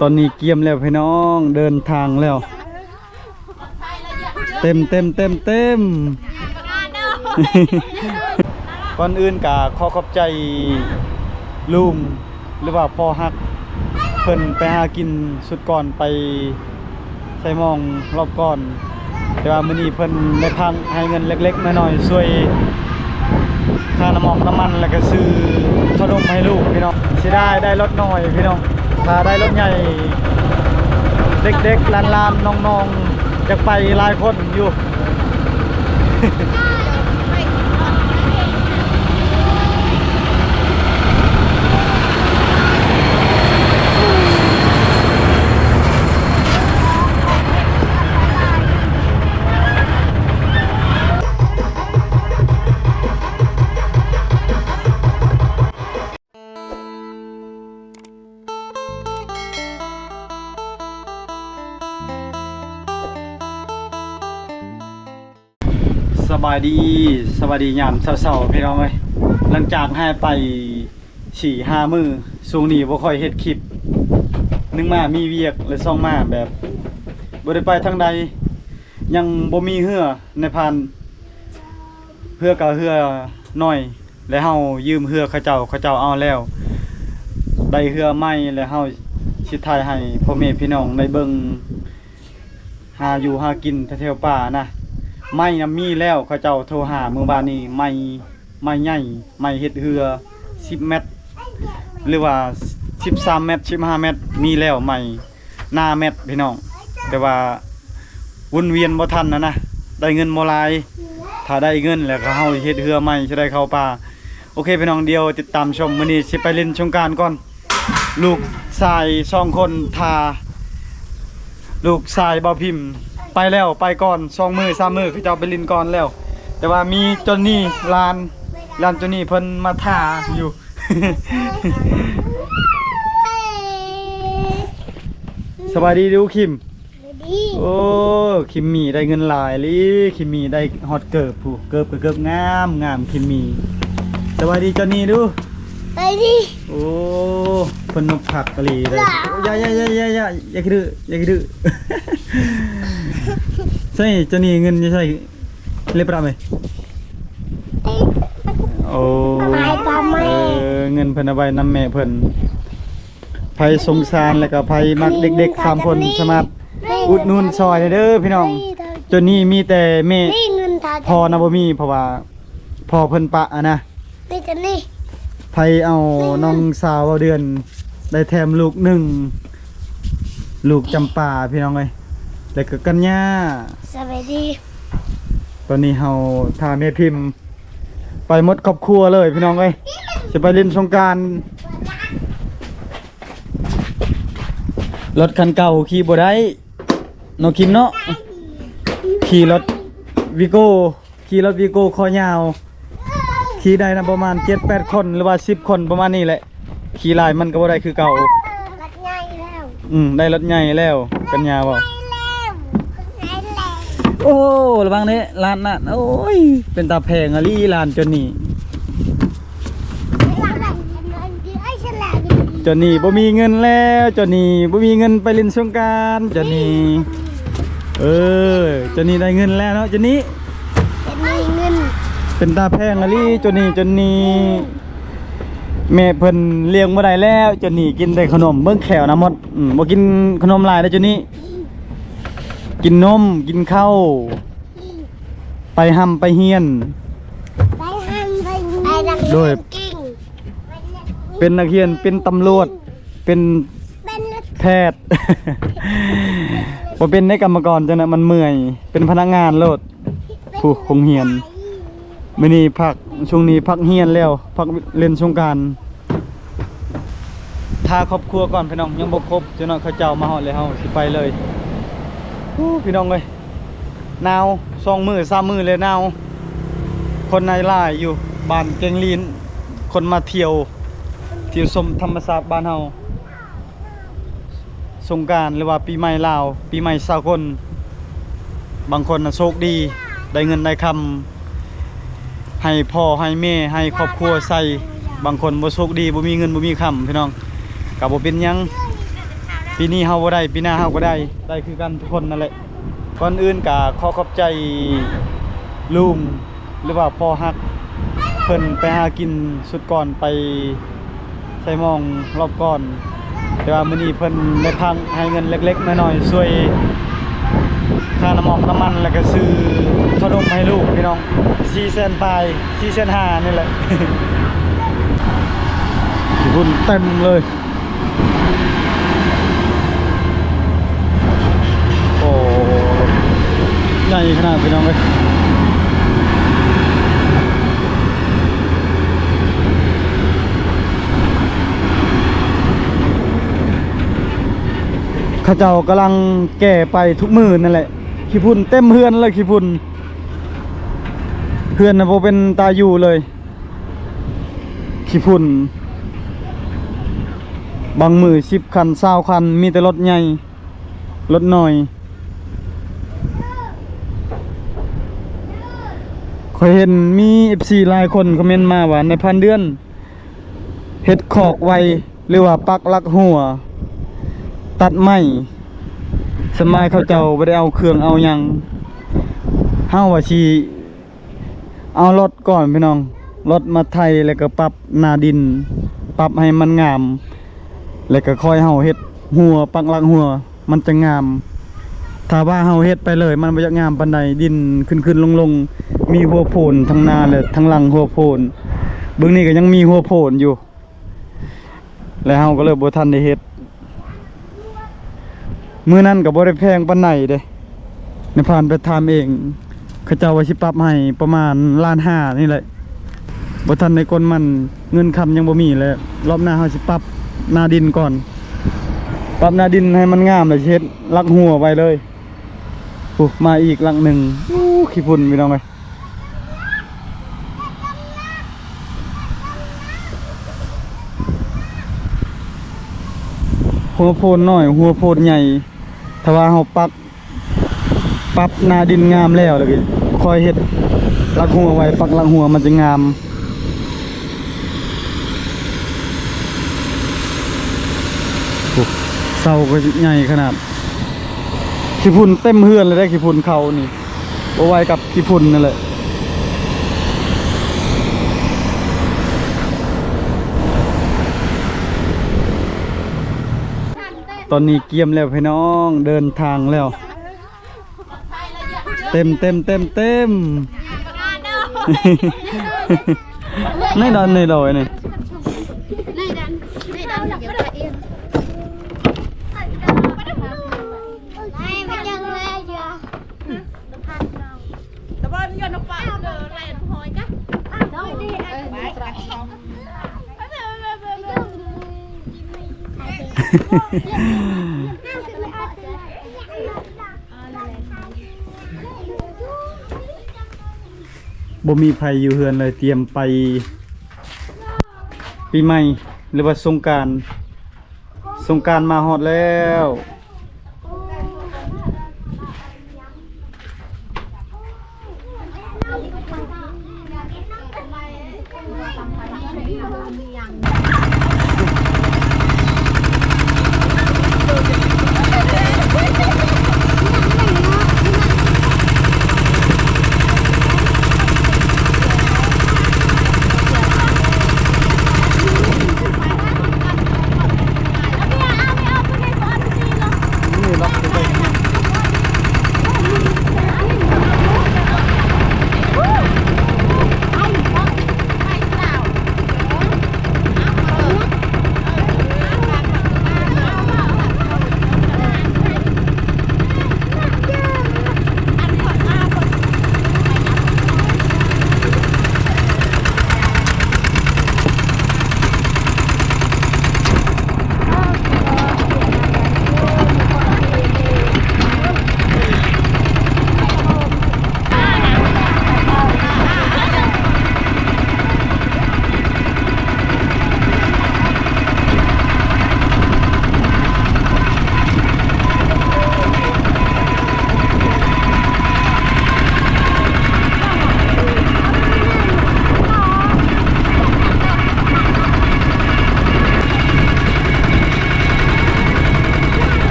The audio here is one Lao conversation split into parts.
ຕອນນີ້ກຽມແລ້ວພີ່ນ້ອງ ເດີນທາງແລ້ວ ເຕັມ ເຕັມ ເຕັມ ເຕັມ. ກ່ອນອື່ນກະຂໍຂອບໃຈລຸງ ຫຼືວ່າພໍ່ຮັກ ເພິ່ນໄປຫາກິນຊຸດກ່ອນ ໄປໄຊມອງລອບກ່ອນ. ແຕ່ວ່າມື້ນີ້ເພິ່ນໄດ້ພັກໃຫ້ເງິນເລັກໆນ້ອຍໆ ຊ່ວຍຄ່ານ້ຳມັນ ນ້ຳມັນ ແລ້ວກະຊື້ເຂົ້າໜົມໃຫ້ລູກພີ່ນ້ອງ. ເສຍດາຍໄດ້ລົດນ້ອຍພີ່ນ້ອງ ຖ້າໄດ້ລົດໃຫຍ່ ເດັກໆຫຼານໆນ້ອງໆ ຢາກໄປຫຼາຍຄົນຢູ່. ສະບາຍດີ ສະບາຍດີຍາມເຊົ້າໆ ພີ່ນ້ອງເອີຍ. ຫຼັງຈາກຫາຍໄປສີ່ຫ້າມື້ ຊ່ວງນີ້ບໍ່ຄ່ອຍເຮັດຄລິບ ໜຶ່ງມາມີວຽກ ແລະ ສອງມາແບບບໍ່ໄດ້ໄປທາງໃດ ຍັງບໍ່ມີເຮືອໃນພານ ເຮືອກະເຮືອນ້ອຍ ແລະ ເຮົາຢືມເຮືອເຂົາເຈົ້າ ເຂົາເຈົ້າເອົາແລ້ວ ໄດ້ເຮືອໃໝ່ ແລະ ເຮົາຊິຖ່າຍໃຫ້ພໍ່ແມ່ພີ່ນ້ອງໄດ້ເບິ່ງ ຫາຢູ່ຫາກິນແຖວໆປ່ານະ. ໄມ້ນະມີແລ້ວ ເຂົາເຈົ້າໂທຫາມື້ວານນີ້ ໄມ້ ໄມ້ໃຫຍ່ ໄມ້ເຮັດເຮືອສິບແມັດ ຫຼືວ່າສິບສາມແມັດ ສິບຫ້າແມັດ ມີແລ້ວໄມ້ ໜ້າແມັດພີ່ນ້ອງ ແຕ່ວ່າວົນວຽນບໍ່ທັນຫັ້ນນະ ໄດ້ເງິນບໍ່ຫຼາຍ. ຖ້າໄດ້ເງິນແລ້ວກະເຮົາເຮັດເຮືອໃໝ່ ຊິໄດ້ເຂົ້າປ່າ. ໂອເຄພີ່ນ້ອງ ດຽວຕິດຕາມຊົມ. ມື້ນີ້ຊິໄປຫຼິ້ນສົງການກ່ອນ ລູກຊາຍສອງຄົນຖ້າ ລູກຊາຍບ່າວພິມໄປແລ້ວ ໄປກ່ອນສອງມື້ສາມມື້ ເຂົາເຈົ້າໄປຫຼິ້ນກ່ອນແລ້ວ. ແຕ່ວ່າມີຈອນນີ່ ຫຼານ ຫຼານຈອນນີ່ເພິ່ນມາຖ້າຢູ່. ສະບາຍດີດູຄິມ. ໂອ້ ຄິມມີໄດ້ເງິນຫຼາຍອີ່ຫຼີ ຄິມມີໄດ້ຮອດເກີບພຸ້ນ ເກີບກະເກີບງາມງາມ ຄິມມີ. ສະບາຍດີຈອນນີ່ດູ. ສະບາຍດີ. ໂອ້ ເພິ່ນນົບຄັກອີ່ຫຼີເດີ. ຢ່າ ຢ່າ ຢ່າ ຢ່າ ຢ່າ ຢ່າຂີ້ດື້ ຢ່າຂີ້ດື້. ໃສ່ຈອນນີ່ ເງິນຢູ່ໃສ ເລັບປະເອ? ໂອ້ ເອີ ເງິນເພິ່ນເອົາໄວ້ນຳແມ່ເພິ່ນ. ໃຜສົງສານ ແລ້ວກະໃຜມັກເດັກໆສາມຄົນ ສາມາດອຸດໜູນຊ່ອຍໄດ້ເດີພີ່ນ້ອງ. ຈົນນີ້ມີແຕ່ແມ່ ພໍ່ນະບໍ່ມີ ເພາະວ່າພໍ່ເພິ່ນປະຫັ້ນນະ. ນີ້ ໂຕນີ້ ໃຜເອົາ ນີ້ນະ ນ້ອງສາວເວົ້າເດືອນ ໄດ້ແຖມລູກໜຶ່ງ ລູກຈຳປາພີ່ນ້ອງເອີຍ ແລ້ວກະກັນຍາ. ສະບາຍດີ. ຕອນນີ້ເຮົາຖ້າແມ່ພິມ ໄປໝົດຄອບຄົວເລີຍພີ່ນ້ອງເອີຍ ຊິໄປຫຼິ້ນສົງການ. ລົດຄັນເກົ່າຂີ່ບໍ່ໄດ້ເນາະ ຄິມເນາະ ຂີ່ລົດວີໂກ້ ຂີ່ລົດວີໂກ້ຄໍຍາວ ຂີ່ໄດ້ນຳປະມານເຈັດແປດຄົນ ຫຼືວ່າສິບຄົນປະມານນີ້ແຫຼະ. ຂີ່ຫຼາຍມັນກະບໍ່ໄດ້ຄືເກົ່າ. ລົດໃຫຍ່ແລ້ວ. ອືມ ໄດ້ລົດໃຫຍ່ແລ້ວ ກັນຍາເວົ້າ. ໂອ້ ລະວັງເດ້ ຫຼານນັ້ນ. ໂອ້ຍ ເປັນຕາແພງອີ່ຫຼີຫຼານຈົນນີ້. ຈົນນີ້ບໍ່ມີເງິນແລ້ວ ຈົນນີ້ບໍ່ມີເງິນໄປຫຼິ້ນສົງການ ຈົນນີ້. ເອີ ຈົນນີ້ໄດ້ເງິນແລ້ວເນາະ ຈົນນີ້. ເປັນຕາແພງອີ່ຫຼີ ຈົນນີ້ ຈົນນີ້ ແມ່ເພິ່ນລ້ຽງບໍ່ໄດ້ແລ້ວ ຈົນນີ້ກິນແຕ່ຂະໜົມ ເບິ່ງແຂ້ວນະໝົດ ອືມ ບໍ່ກິນຂະໜົມຫຼາຍເດ້ ຈົນນີ້ ກິນນົມ ກິນເຂົ້າ ໄປຮ່ຳໄປຮຽນ ໄປຮ່ຳໄປຮຽນ ໂດຍ ເປັນນັກຮຽນ ເປັນຕຳຫຼວດ ເປັນ ເປັນແພດ ບໍ່ເປັນໄດ້ກຳມະກອນຈັ່ງນັ້ນ ມັນເມື່ອຍ ເປັນພະນັກງານໂລດ ຜູ້ໂຮງຮຽນ. ມື້ນີ້ພັກ ຊ່ວງນີ້ພັກຮຽນແລ້ວ ພັກຫຼິ້ນສົງການ. ຖ້າຄອບຄົວກ່ອນພີ່ນ້ອງ ຍັງບໍ່ຄົບ ຈັກໜ້ອຍເຂົາເຈົ້າມາຮອດແລ້ວ ເຮົາຊິໄປເລີຍ. ໂອ້ ພີ່ນ້ອງເອີຍ ໜາວ ສອງມື້ສາມມື້ແລ້ວໜາວ. ຄົນໃນຫຼາຍຢູ່ ບ້ານແກ້ງລີນ ຄົນມາທ່ຽວ ທ່ຽວຊົມທຳມະຊາດບ້ານເຮົາ. ສົງການ ຫຼືວ່າປີໃໝ່ລາວ ປີໃໝ່ສາກົນ ບາງຄົນນະໂຊກດີ ໄດ້ເງິນໄດ້ຄຳ ໃຫ້ພໍ່ໃຫ້ແມ່ ໃຫ້ຄອບຄົວໃຊ້. ບາງຄົນບໍ່ໂຊກດີ ບໍ່ມີເງິນບໍ່ມີຄຳ ພີ່ນ້ອງ ກະບໍ່ເປັນຫຍັງ. ປີນີ້ເຮົາບໍ່ໄດ້ ປີໜ້າເຮົາກໍໄດ້ ໄດ້ຄືກັນທຸກຄົນນັ້ນແຫຼະ. ກ່ອນອື່ນກໍຂໍຂອບໃຈລຸງ ຫຼືວ່າພໍ່ຮັກ ເພິ່ນໄປຫາກິນຊຸດກ່ອນ ໄປໄຊມອງລອບກ່ອນ, ແຕ່ວ່າມື້ນີ້ເພິ່ນໄດ້ພັກໃຫ້ເງິນເລັກໆນ້ອຍໆ ຊ່ວຍຄ່ານ້ຳມັນ ນ້ຳມັນ ແລ້ວກໍຊື້ເຂົ້າໜົມໃຫ້ລູກ ພີ່ນ້ອງ ສີ່ແສນປາຍ ສີ່ແສນຫ້ານີ້ແຫຼະ. ຂີ້ຝຸ່ນເຕັມເລີຍ. ໂອ້ ໃຫຍ່ຂະໜາດ ພີ່ນ້ອງເອີຍ. ເຂົາເຈົ້າກຳລັງແກ່ໄປທຸກມື້ນັ້ນແຫຼະ. ຂີ້ຝຸ່ນເຕັມເຮືອນເລີຍ ຂີ້ຝຸ່ນ. ເຮືອນນະບໍ່ເປັນຕາຢູ່ເລີຍ. ຂີ້ຝຸ່ນ ບາງມື້ສິບຄັນ ຊາວຄັນ ມີແຕ່ລົດໃຫຍ່ ລົດນ້ອຍ. ຂ້ອຍເຫັນມີເອັຟຊີຫຼາຍຄົນຄອມເມັນມາວ່າ ນາຍພານເດືອນເຮັດຄອກໄວ ຫຼືວ່າປັກຫຼັກຮົ້ວ ຕັດໄມ້. ສ່ວນຫຼາຍເຂົາເຈົ້າບໍ່ໄດ້ເອົາເຄື່ອງເອົາຫຍັງ. ເຮົາວ່າຊິ ເອົາລົດກ່ອນພີ່ນ້ອງ ລົດມາໄຖ ແລ້ວກໍປັບໜ້າດິນ ປັບໃຫ້ມັນງາມ ແລ້ວກໍຄ່ອຍເຮົາເຮັດຮົ້ວ ປັກຫຼັກຮົ້ວ ມັນຈະງາມ. ຖ້າວ່າເຮົາເຮັດໄປເລີຍ ມັນບໍ່ຢາກງາມປານໃດ ດິນຂຶ້ນໆລົງໆ ມີຮົ້ວໂພນທັງໜ້າ ແລະ ທັງຫຼັງຮົ້ວໂພນ. ເບິ່ງນີ້ກໍຍັງມີຮົ້ວໂພນຢູ່. ແລ້ວເຮົາກໍເລີຍບໍ່ທັນໄດ້ເຮັດ. ມື້ນັ້ນກໍບໍ່ໄດ້ແພງປານໃດເດ້ ນາຍພານໄປຖາມເອງ ເຂົາເຈົ້າວ່າຊິປັບໃຫ້ປະມານລ້ານຫ້ານີ້ແຫຼະ. ບໍ່ທັນໄດ້ກົນມັນ ເງິນຄຳຍັງບໍ່ມີ ແລະ ລອບໜ້າເຮົາຊິປັບໜ້າດິນກ່ອນ ປັບໜ້າດິນໃຫ້ມັນງາມ ແລ້ວຊິເຮັດຫຼັກຮົ້ວໄວ້ເລີຍ. ໂອ້ ມາອີກຫຼັງໜຶ່ງ. ໂອ້ ຂີ້ຝຸ່ນ ພີ່ນ້ອງເອີຍ. ຮົ້ວໂພນນ້ອຍ ຮົ້ວໂພນໃຫຍ່ ຖ້າວ່າເຮົາປັກ ປັບໜ້າດິນງາມແລ້ວ ແລ້ວກໍຄ່ອຍເຮັດຫຼັກຮົ້ວໄວ້ ປັກຫຼັກຮົ້ວມັນຈະງາມ. ໂອ້ ເສົາກໍໃຫຍ່ຂະໜາດ. ຂີ້ຝຸ່ນເຕັມເຮືອນເລີຍເດ້ ຂີ້ຝຸ່ນເຂົານີ້ ບໍ່ໄຫວກັບຂີ້ຝຸ່ນນັ້ນແຫຼະ. ຕອນນີ້ກຽມແລ້ວພີ່ນ້ອງ ເດີນທາງແລ້ວ. ເຕັມ ເຕັມ ເຕັມ ເຕັມ. ໃນດອນ ໃນດອຍນີ້. ບໍ່ມີໃຜຢູ່ເຮືອນເລີຍ ຕຽມໄປປີໃໝ່ ຫຼືວ່າສົງການ. ສົງການມາຮອດແລ້ວ. ເ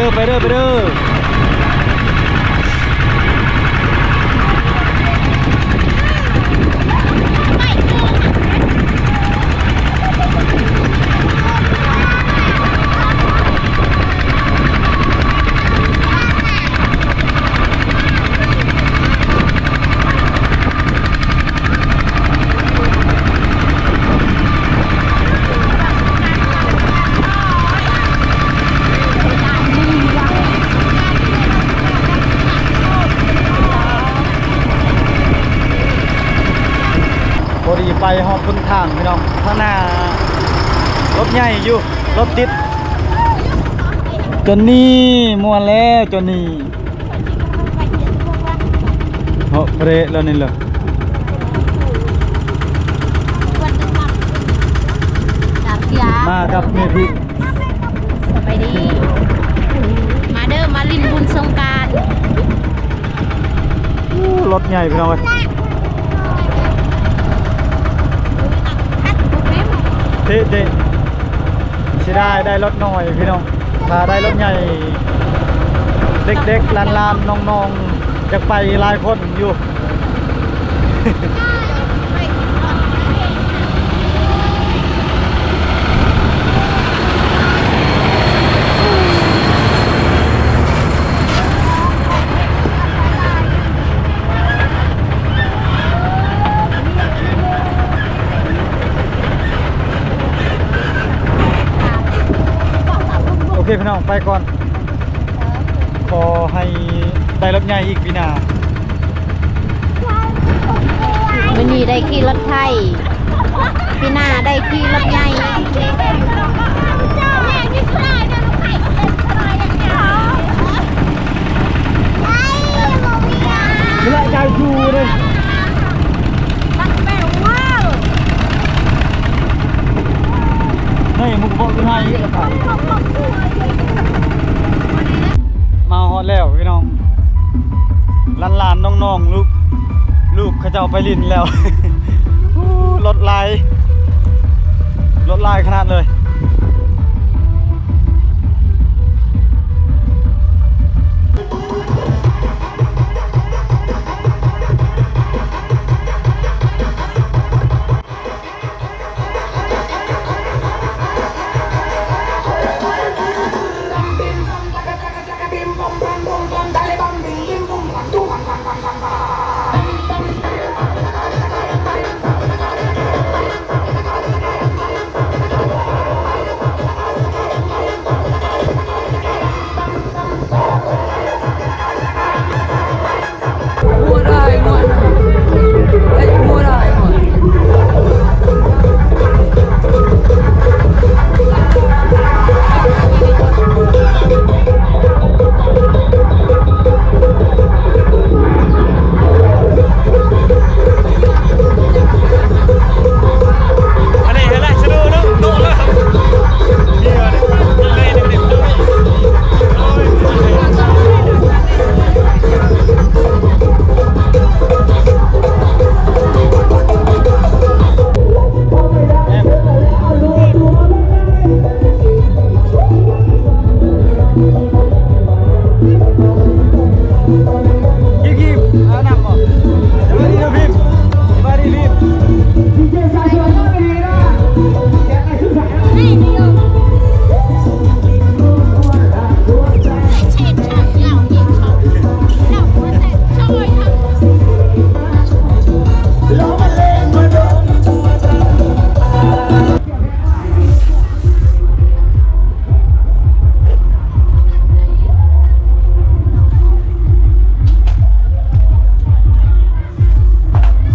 ເດີ ໄປເດີ ໄປເດີ. ພໍດີໄປຮອດຕົ້ນທາງພີ່ນ້ອງ, ທາງໜ້າລົດໃຫຍ່ຢູ່ ລົດຕິດ. ຈອນນີ່ ມ່ວນແລ້ວຈອນນີ່. ເພາະເພຣະແລ້ວນີ້ລະ ມາກັບແມ່ພິ. ສະບາຍດີ ມາເດີ ມາຫຼິ້ນບຸນສົງການ. ໂອ້ ລົດໃຫຍ່ພີ່ນ້ອງເອີຍ. ເຕະ ເຕະ ເສຍດາຍໄດ້ລົດນ້ອຍພີ່ນ້ອງ, ຖ້າໄດ້ລົດໃຫຍ່ ເດັກໆ ຫຼານໆ ນ້ອງໆ ຢາກໄປຫຼາຍຄົນຢູ່. ໂອເຄພີ່ນ້ອງ ໄປກ່ອນ. ຂໍໃຫ້ໄດ້ລົດໃຫຍ່ອີກປີໜ້າ. ມື້ນີ້ໄດ້ຂີ່ລົດໄຖ, ປີໜ້າໄດ້ຂີ່ລົດໃຫຍ່. ມາຮອດແລ້ວພີ່ນ້ອງ, ຫຼານໆ ນ້ອງໆ ລູກ ລູກເຂົາເຈົ້າໄປຫຼິ້ນແລ້ວ. ໂອ້ ລົດຫຼາຍ ລົດຫຼາຍຂະໜາດເລີຍ.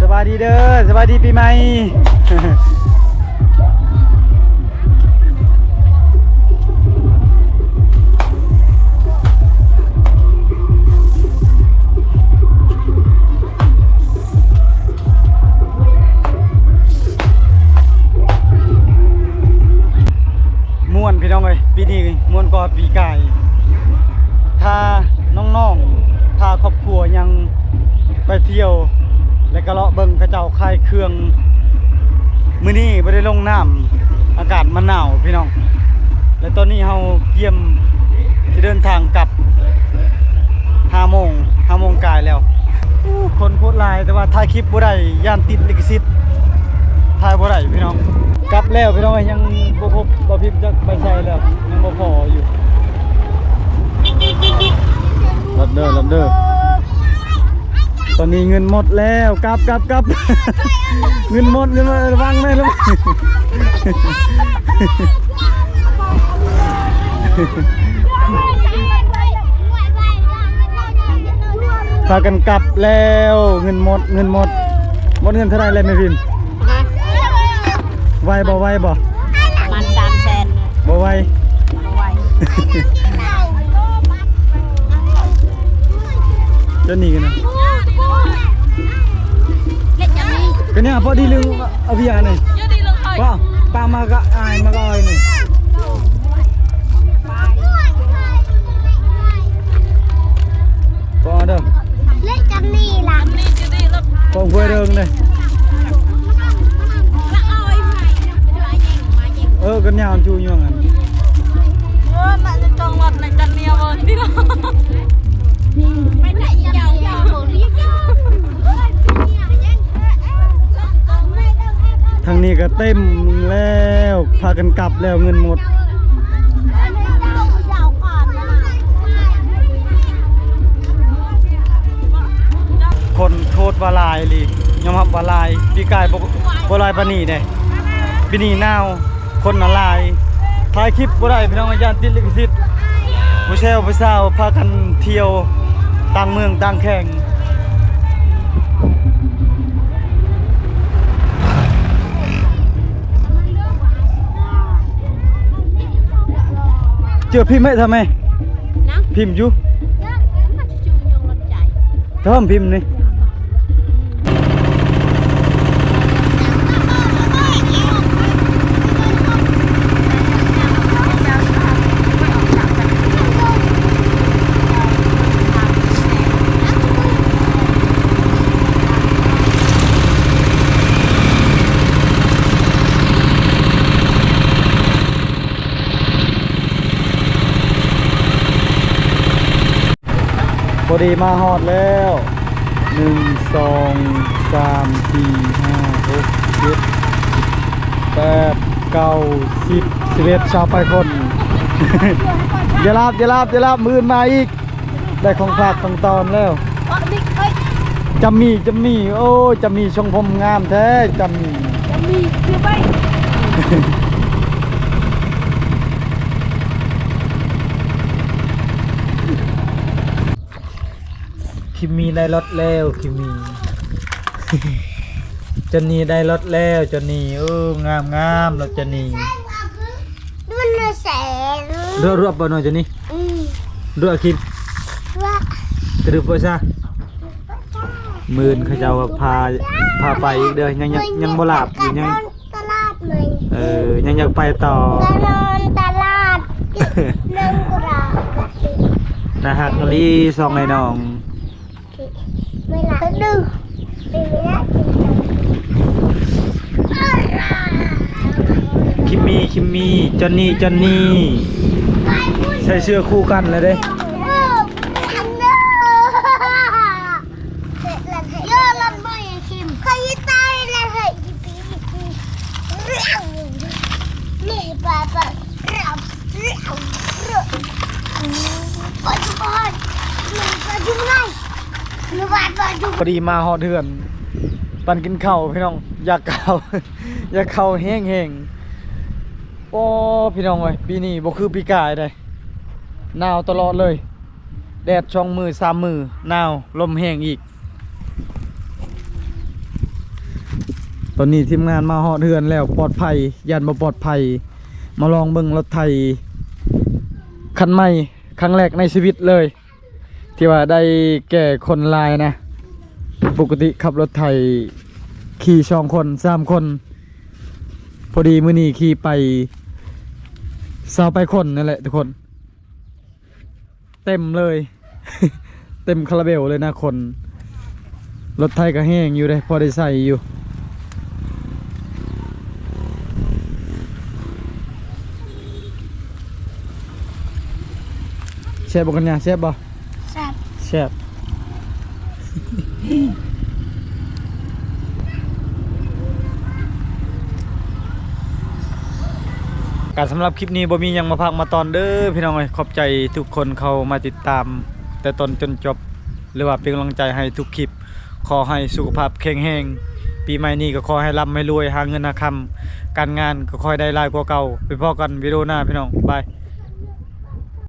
ສະບາຍດີເດີ ສະບາຍດີປີໃໝ່. ມ່ວນພີ່ນ້ອງເອີຍ, ປີນີ້ມ່ວນກວ່າປີກາຍ. ຖ້ານ້ອງໆ ຖ້າຄອບຄົວຍັງໄປທ່ຽວ ແລະກະເລາະເບິ່ງເຂົາເຈົ້າຂາຍເຄື່ອງ, ມື້ນີ້ບໍ່ໄດ້ລົງນ້ຳ ອາກາດມັນໜາວພີ່ນ້ອງ. ແລະຕອນນີ້ເຮົາກຽມ ຊິເດີນທາງກັບ ຫ້າໂມງ ຫ້າໂມງກາຍແລ້ວ. ໂອ້ ຄົນໂຄດຫຼາຍ ແຕ່ວ່າຖ່າຍຄລິບບໍ່ໄດ້ ຢ້ານຕິດລິຂະສິດ ຖ່າຍບໍ່ໄດ້ພີ່ນ້ອງ. ກັບແລ້ວພີ່ນ້ອງ ຍັງບໍ່ພົບ ບໍ່ພິມຈັກໄປໃສແລ້ວ ຍັງບໍ່ພໍຢູ່. ລັດເດີ ລັດເດີ ຕອນນີ້ເງິນໝົດແລ້ວ. ກັບ ກັບ ກັບ ເງິນໝົດ ເງິນໝົດ ລະວັງແມ່ ລະວັງ. ພາກັນກັບແລ້ວ ເງິນໝົດ ເງິນໝົດ. ໝົດເງິນເທົ່າໃດແລ້ວແມ່ພິມ? ຮະ? ໄວບໍ່ ໄວບໍ່? ປະມານສາມແສນ. ບໍ່ໄວ ບໍ່ໄວ. ເຈົ້ານີ້ກັນນະ ກະນີ້ພໍດີລຶງອາເວຍນີ້ ປ້າ ປ້າມາກະອາຍ ມາກະອາຍນີ້ ປ້າເດີ ເລະຈຳນີ້ລະ ປ້າຫ້ວຍເດີງເດ້. ເອີ ກັນຍາວຢູ່ຢູ່ຫັ້ນ. ເອີ ໜ້າຈະຈອງລັດໃນຈັນເນຍເວີຕິລະ. ທາງນີ້ກະເຕັມແລ້ວ ພາກັນກັບແລ້ວ ເງິນໝົດ. ຄົນໂຄດວ່າຫຼາຍອີ່ຫຼີ ຍອມຮັບວ່າຫຼາຍ. ປີກາຍບໍ່ ບໍ່ຫຼາຍປານນີ້ເດ້ ປີນີ້ໜາວ ຄົນນະຫຼາຍ. ຖ່າຍຄລິບບໍ່ໄດ້ພີ່ນ້ອງ ຢ້ານຕິດລິຂະສິດ. ຜູ້ແຊວຜູ້ສາວພາກັນທ່ຽວຕ່າງເມືອງຕ່າງແຂວງ. ເຈີພິມໃຫ້ທຳໄມ? ນະ? ພິມຢູ່? ທຳພິມນີ້. ພໍດີມາຮອດແລ້ວ ໜຶ່ງ ສອງ ສາມ ສີ່ ຫ້າ ຫົກ ເຈັດ ແປດ ເກົ້າ ສິບ ສິບເອັດ ຊາວປາຍຄົນ. ຢ່າລາບ ຢ່າລາບ ຢ່າລາບ ມື້ອື່ນມາອີກ. ໄດ້ຂອງຝາກຂອງຕ້ອນແລ້ວ. ຈຳໝີ່ ຈຳໝີ່ ໂອ້ຍ ຈຳໝີ່ຊົງຜົມງາມແທ້ ຈຳໝີ່ ຈຳໝີ່ຄືໄປ. ຄິມມີໄດ້ລົດແລ້ວ ຄິມມີ. ຈອນນີໄດ້ລົດແລ້ວ ຈອນນີ. ໂອ້ ງາມໆ ລົດຈອນນີ. ມັນແສນ ເລືອກ ເລືອກບໍ່ນ້ອຍຈະນີ້? ອືມ ເລືອກກິນ ເລືອກ ກະດຶບບໍ່ຊະ? ມື້ອື່ນເຂົາເຈົ້າພາ ພາໄປອີກເດີ ຍັງ ຍັງ ຍັງບໍ່ຫຼາບຢູ່ ຍັງ ຕະຫຼາດໃໝ່ ເອີ ຍັງຢາກໄປຕໍ່ ກະນອນຕະຫຼາດ ໜຶ່ງກະລາ ໜ້າຮັກອີ່ຫຼີ ສອງໄອ້ນ້ອງ. ຄິມມີ ຄິມມີ ຈອນນີ ຈອນນີ ໃສ່ເສື້ອຄູ່ກັນແລ້ວເດ້. ພໍດີມາຮອດເຮືອນ ປັນກິນເຂົ້າພີ່ນ້ອງ ຢາກເຂົ້າ ຢາກເຂົ້າແຮງໆ. ໂອ້ ພີ່ນ້ອງເອີຍ ປີນີ້ບໍ່ຄືປີກາຍໃດ ໜາວຕະຫຼອດເລີຍ ແດດສອງມື້ສາມມື້ ໜາວ ລົມແຮງອີກ. ຕອນນີ້ທີມງານມາຮອດເຮືອນແລ້ວ ປອດໄພ ຢ້ານບໍ່ປອດໄພ. ມາລອງເບິ່ງລົດໄຖຄັນໃໝ່ ຄັ້ງແລກໃນຊີວິດເລີຍ ທີ່ວ່າໄດ້ແກ່ຄົນຫຼາຍນະ. ປົກກະຕິຂັບລົດໄຖຂີ່ສອງຄົນ ສາມຄົນ ພໍດີມື້ນີ້ຂີ່ໄປຊາວປາຍຄົນນັ້ນແຫຼະທຸກຄົນ. ເຕັມເລີຍ ເຕັມຄາລາເບວເລີຍນະຄົນ. ລົດໄຖກະແຮງຢູ່ເດ້ ພໍໄດ້ໃຊ້ຢູ່. ແຊບບໍ່ກັນຍາ ແຊບບໍ່? ແຊບ ແຊບ ກະສຳລັບຄລິບນີ້ບໍ່ມີຫຍັງມາພາກມາຕອນເດີພີ່ນ້ອງເອີຍ. ຂອບໃຈທຸກຄົນເຂົ້າມາຕິດຕາມແຕ່ຕົ້ນຈົນຈົບ ຫຼືວ່າເປັນກຳລັງໃຈໃຫ້ທຸກຄລິບ. ຂໍໃຫ້ສຸຂະພາບແຂງແຮງ, ປີໃໝ່ນີ້ກໍຂໍໃຫ້ລ່ຳໃຫ້ລວຍ, ຫາເງິນຫາຄຳ, ການງານກໍຂໍໃຫ້ໄດ້ຫຼາຍກວ່າເກົ່າ. ໄປພໍ້ກັນວິດີໂອໜ້າພີ່ນ້ອງ, ບາຍ.